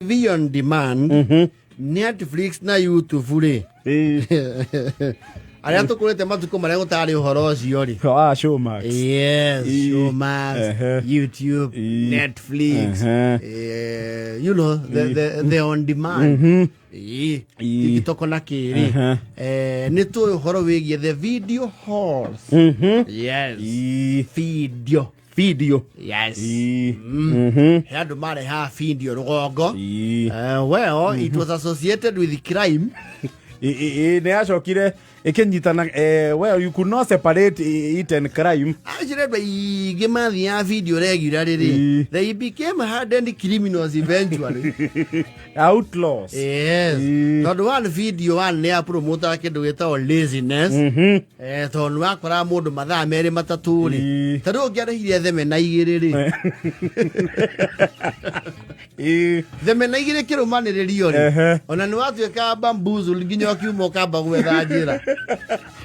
TV on demand, Netflix na YouTube rĩ, arĩa tũkũrĩte matukũ marĩa gũtarĩ ũhoro ũcio rĩ. Ah, Showmax. Yes, Showmax, YouTube, Netflix, you know, the on demand. TikTok na kĩrĩ. Nĩ tũĩ ũhoro wĩgiĩ the video halls. Yes. Video. Video. Yes. He andũ marehaga video rũgongo. Well, it was associated with crime. Nĩ yacokire ĩkĩnyitana, well, you could not separate it and crime. Actually, andũ aingĩ mathiaga video regularly rĩ, they became hardened criminals eventually. Outlaws. Yes. Tondũ one video one nĩ yapromotaga kĩndũ gĩtagwo laziness. Tondũ nĩ wakoraga mũndũ mathaa 2 3 rĩ, ta rĩu ũngĩarĩhire themena 2 rĩ, themena 2 kĩrũmanĩrĩrio rĩ, ona nĩ watuĩkaga bamboozled nginya ũkiuma ũkamba gwetha njĩra.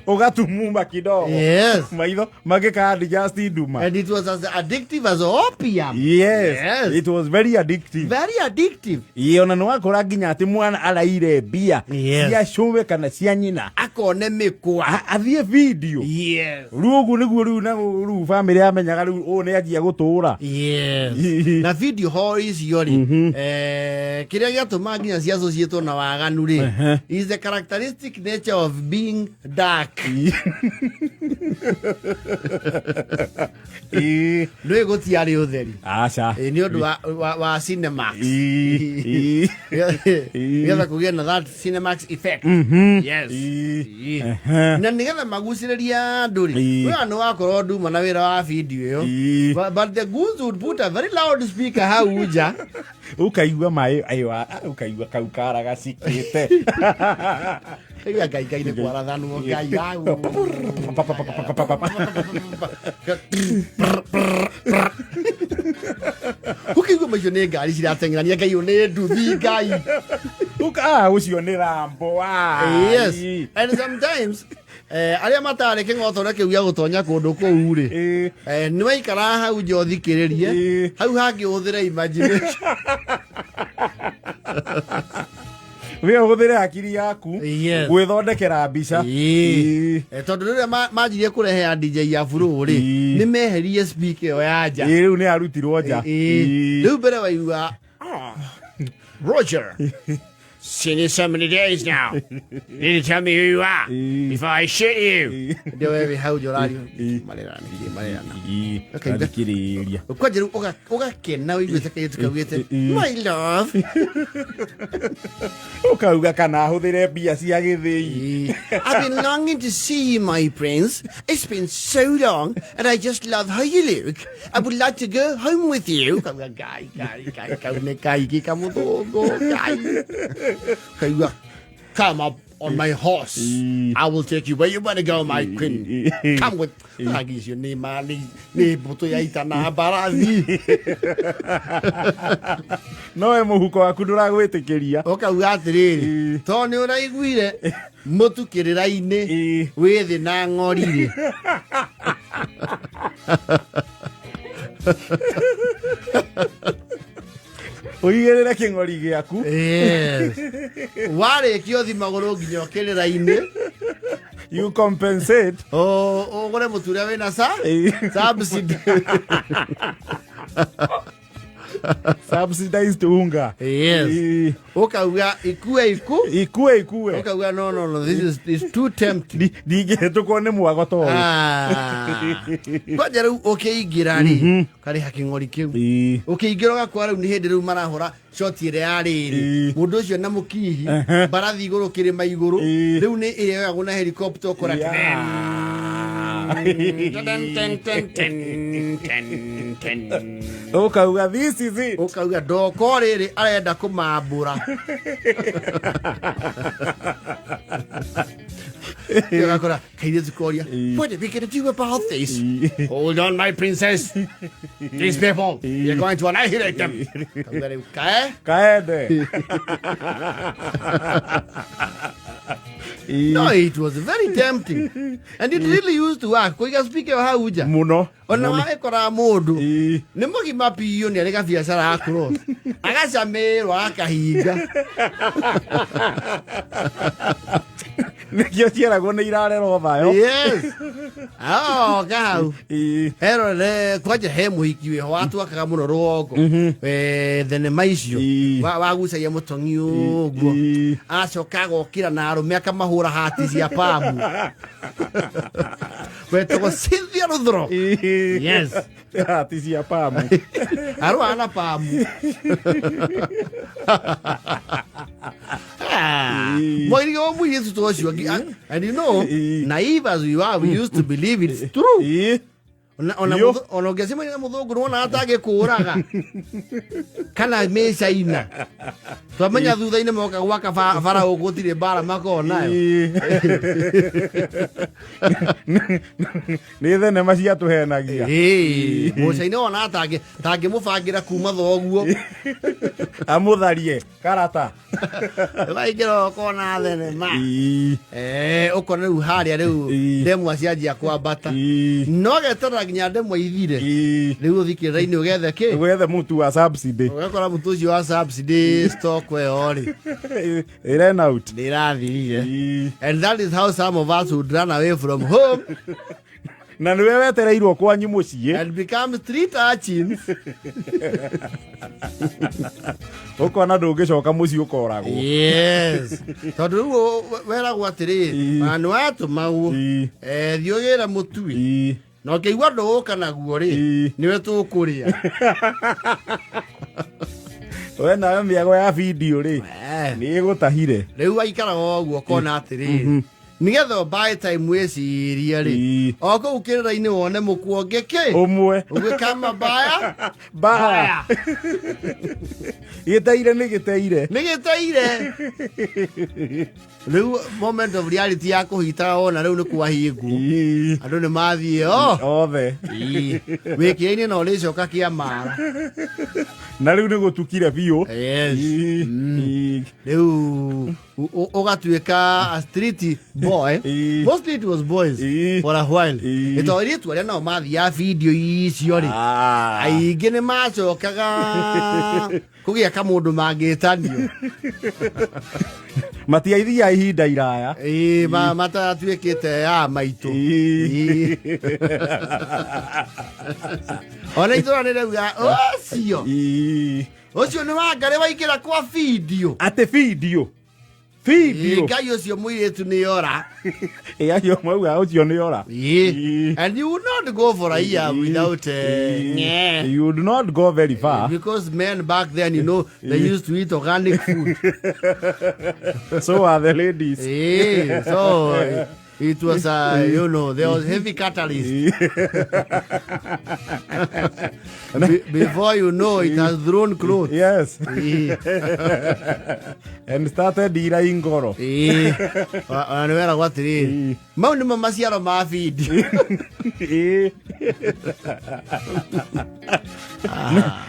Ũgatumuma kidogo. Yes. Maitho magĩka adjust nduma. And it was as addictive as opium. Yes. Yes. It was very addictive. Very addictive. Ĩĩ, ona nĩ wakora nginya atĩ mwana araire mbia cia cũwe kana cia nyina akone mĩkwa, athiĩ video. Rĩu ũguo nĩguo rĩu na rĩu bamĩrĩ yamenyaga rĩu ũyũ nĩ anjia gũtũra. Na video hall icio rĩ, kĩrĩa gĩatũma nginya ciassociatwo na waganu rĩ, is the characteristic nature of being dark. Nĩ gũtiarĩ ũtheri. Aca. Nĩ ũndũ wa Cinemax. Nĩgetha kũgĩe na that Cinemax effect. Yes. Na nĩgetha magucĩrĩrie andũ rĩ, wĩra nĩ wakorwo nduma na wĩra wa video ĩyo. But the goons would put a very loud speaker hau nja. Ũkaigua maĩ ayo, ũkaigua kau karagacikĩte. Kaigua Ngai Ngai nĩ kwarathanwo Ngai au. Ũkaigua macio nĩ ngari cirateng'erania Ngai ũyũ nĩ nduthi Ngai. Ũka ũcio nĩ Rambo, ah. Yes. And sometimes arĩa matarĩ kĩng'otore kĩu gĩa gũtonya kũndũ kũu rĩ, nĩ waikaraga hau nja ũthikĩrĩrie, hau hangĩ ũhũthĩre imagination. We ũhũthĩre hakiri yaku gwĩthondekera mbica. Tondũ rĩrĩa manjirie kũrehe ya DJ ya buru rĩ, nĩ meheririe speaker ĩyo ya nja. Rĩu nĩ arutirwo nja. Rĩu mbere waigua, "Oh, Roger, seen you so many days now. You need to tell me who you are before I shoot you." Ndio wewe hau njorario. Marerana, marerana. Okay, Thikĩrĩria. Kwanja rĩu ũgakena ũiguĩte kairĩtu kaugĩte, "My love." Ũkauga kana ahũthĩre mbia cia gĩthĩi. "I've been longing to see you, my prince. It's been so long, and I just love how you look. I would like to go home with you." Kauga, Ngai, Ngai, Ngai, kau nĩ kaingĩ kamũthũngũ, Ngai. Kauga, "Come up on my horse. I will take you where you want to go, my queen. Come with." Rangi icio nĩ ma nĩ mbũtũ ya ita na mbarathi. Nowe mũhuko waku ndũragwĩtĩkĩria. Ũkauga atĩrĩrĩ, tondũ nĩ ũraiguire mũtu kĩrĩra-inĩ wĩ thĩ na ng'ori rĩ. Ũigĩrĩre kĩng'ori gĩaku. Yes. Warĩkia ũthi magũrũ nginya ũkĩrĩra-inĩ. You compensate. Ũgũre mũtu ũrĩa wĩna sa subsidy. Subsidized unga. Yes. Ũkauga ikue iku. Ikue ikue. Ũkauga no no no, this is is too tempting. Ndingĩhĩtũkwo nĩ mwago ta ũyũ. Kwanja rĩu ũkĩingĩra rĩ, ũkarĩha kĩng'ori kĩu. Ũkĩingĩra ũgakora rĩu nĩ hĩndĩ rĩu marahũra shot ĩrĩa ya rĩrĩ. Mũndũ ũcio na mũkihi, mbarathi igũrũ kĩrĩma igũrũ. Rĩu nĩ ĩrĩa yoyagwo na helicopter ũkora. Ten, ten, ten, ten, ten, ten. Ũkauga this is it. Ũkauga ndoko rĩrĩ arenda kũmambũra. Ũgakora kairĩtu koria, "What are we gonna do about this?" "Hold on, my princess. These people, you're going to annihilate them." Kauga rĩu kae. Kaende. No, it was very tempting and it really used to work kũiga speaker ĩyo hau nja. Muno. Ona wagĩkora mũndũ Ĩĩ. nĩ mũgima biũ, nĩ arĩ gabiacara ga cross, agacamĩrwo, akahinga. Nĩkĩo ciaragwo nĩ irarerwo thayo. Yes, aoka hau. Ĩĩ. Herore kwanja he mũhiki wĩho watwakaga mũno rũgongo. Thenema icio Ĩĩ. Wagucagia mũtong'i ũguo. Ĩĩ. Acoka agokĩra na arũme akamahũra hati cia pamu, wetagwo Cynthia Ruthro. Ĩĩ. Yes. Hati cia pamu. Arũaga na pamu. Ĩĩ. Mwagirige wa mũirĩtu ta ũcio and Ĩĩ. naive as we were, we used to believe it's true. Ĩĩ. Ona Biũ. Ona ũngĩcemania na mũthũngũ nĩwona atangĩkũraga kana mĩcaina, twamenya thutha-inĩ moka gwaka bara gũtirĩ mbara makoragwo nayo. Ĩĩ. Nĩ thenema ciatũhenagia. Ĩĩ, mũcaina wona tangĩmũbangĩra kuma thoguo. Amũtharie karata. Waingĩra ũkona thenema. Ĩĩ. Ũkona rĩu harĩa rĩu Ĩĩ. ndemwa cianjia kwambata. Ĩĩ. No geterera nginya ndemwa ithire. Ĩĩ. Rĩu ũthikĩrĩra-inĩ ũgethe kĩ. Wethe mũtu wa subsidy. Ũgakora mũtu ũcio wa subsidy stock ĩyo rĩ It ran out. nĩ ĩrathirire. Ĩĩ. And that is how some of us would run away from home Na nĩwe wetereirwo kwanyu mũciĩ. and become street urchins. Ũkona ndũngĩcoka mũciĩ, ũkoragwo. Yes, tondũ rĩu weragwo atĩrĩrĩ, Ĩĩ. na nĩ watũmagwo. Ĩĩ. Thiĩ ũgĩre mũtui. Ĩĩ. Na ũkĩigua ndũgũka naguo rĩ, Ĩĩ. nĩwe tũkũrĩa. We nawe mĩago ya video rĩ, nĩ ĩgũtahire. Rĩu waikaraga ũguo ũkona atĩrĩrĩ, nĩgetha ũmbae time wĩcirie rĩ, Ĩĩ. o kũu kĩrĩra-inĩ wone mũkuonge kĩ ũmwe. Ũguo kama mbaya. Mbaya gĩteire nĩ gĩteire. Nĩ gĩteire. Rĩu moment of reality ya kũhitaga wona rĩu nĩ kwahingu. Ĩĩ. Andũ nĩ mathiĩ o othe. Wĩkĩra-inĩ na ũrĩcoka kĩa mara. Na rĩu nĩ gũtukire biũ. Yes. Ĩĩ. Ĩĩ. Rĩu ũgatuĩka a street boy. Ĩĩ. Mostly it was boys Ĩĩ. for a while. Ĩĩ. Nĩ tondũ airĩtu arĩa nao mathiaga video icio rĩ, Ah. aingĩ nĩ macokaga kũgĩa kamũndũ mangĩtanio. Matiaithiaga ihinda iraya. Ĩĩ, matatuĩkĩte ya maitũ. Ĩĩ. Ĩĩ. Ona itũra nĩ rĩauga ũcio Ĩĩ. ũcio nĩ wangarĩ waingĩra kwa video. Atĩ video video. Ĩĩ, Ngai, ũcio mũirĩtu nĩ ora. Ĩ, acio mauga ũcio nĩ ora. Ĩĩ. Ĩĩ. And you would not go for a year without Ĩĩ. You would not go very far. Because men back then, they used to eat organic food. So are the ladies. So it was there was heavy catalyst. Before you know it has thrown clothes. Yes, and started ira ingoro. Ĩĩ. Ona nĩ weragwo atĩrĩrĩ, mau nĩmo maciaro ma video. Ĩĩ.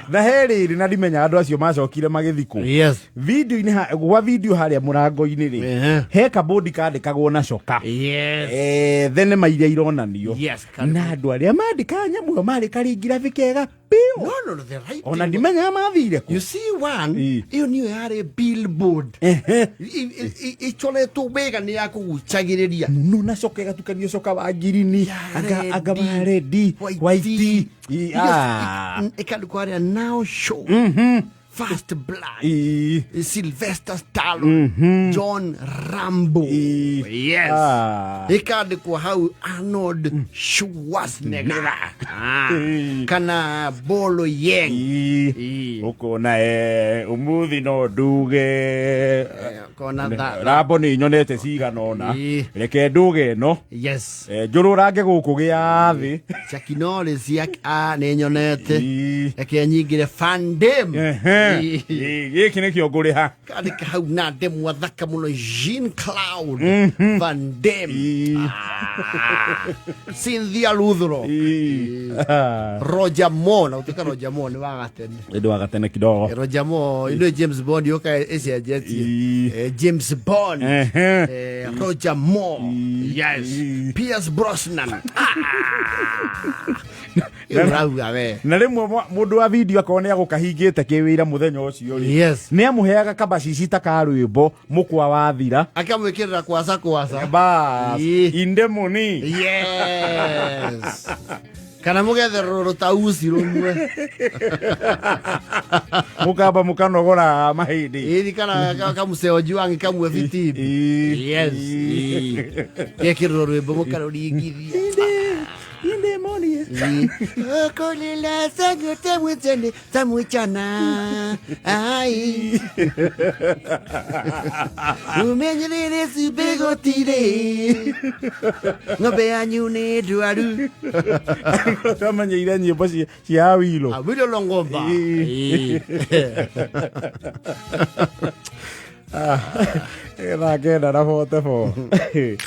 Na he rĩrĩ, na ndimenya andũ acio macokire magĩthikũ video-inĩ gwa video harĩa mũrango-inĩ rĩ, he kabodi kandĩkagwo na coka. Thenema iria ironanio. Na andũ arĩa mandĩkaga nyamũ ĩyo marĩ karingirabi kega biũ. No, the right Ona thing. ndimenyaga mathire kũ. You see one, ĩyo nĩyo yarĩ billboard. Ĩcoretwo wega, nĩ ya kũgucagĩrĩria. Mũno, na coka ĩgatukanio coka wa ngirini, Ya anga red, wa redi, white. white. Ah. Ĩkandĩkwo harĩa "Now show First Blood". Ĩĩ. Sylvester Stallone, John Rambo. Ĩĩ. Yes. Ah. Ĩkandĩkwo hau Arnold Schwarzenegger. Ah. Ĩĩ. Kana Bolo Yeng. Ĩĩ. Ĩĩ. Ũkona ũmũthĩ no nduge. Kona Rambo nĩ nyonete cigana ũna. Ĩĩ. Reke nduge ĩno. Yes. Njũrũrange gũkũ gĩa thĩ. Chuck Norris nĩ nyonete. Ĩĩ. Reke nyingĩre Van Damme. Ehe. Gĩkĩ nĩkĩo ngũrĩha. Kandĩka hau na ndemwa thaka mũno, Jean Cloud Van Damme. Ah. Cynthia Luthro. Roger Moore, na gũtuĩka Roger Moore nĩ wa gatene. Ndĩ wa gatene kidogo. Roger Moore ino James Bond yoka ĩcenjetie. James Bond. Roger Moore. Yes. Pierce Brosnan. Ah. Ũrauga we. Na rĩmwe mũndũ wa video akorwo nĩ agũkahingĩte kĩwĩra mũthenya ũcio rĩ, nĩ amũheaga kabacici ta ka rwĩmbo mũkwa wathira. Akamwĩkĩrĩra kwasa kwasa. Bas. Indemoni. Yes. Kana mũgethe rũtauci rũmwe. Mũkamba mũkanogora mahĩndĩ. Ĩni kana kamuseo juangi kamwe fitimbi. Yes. Gekĩrĩrwo rwĩmbo mũkarũringithia. Indemoni. Okolela sanyote mwitsene tamwichana ai umenyerere cumbĩ gũtirĩ ng'ombe yanyu nĩ ndwaru. Tamenyeire nyĩmbo cia Awilo. Awilo Longomba. Thaa 9:44.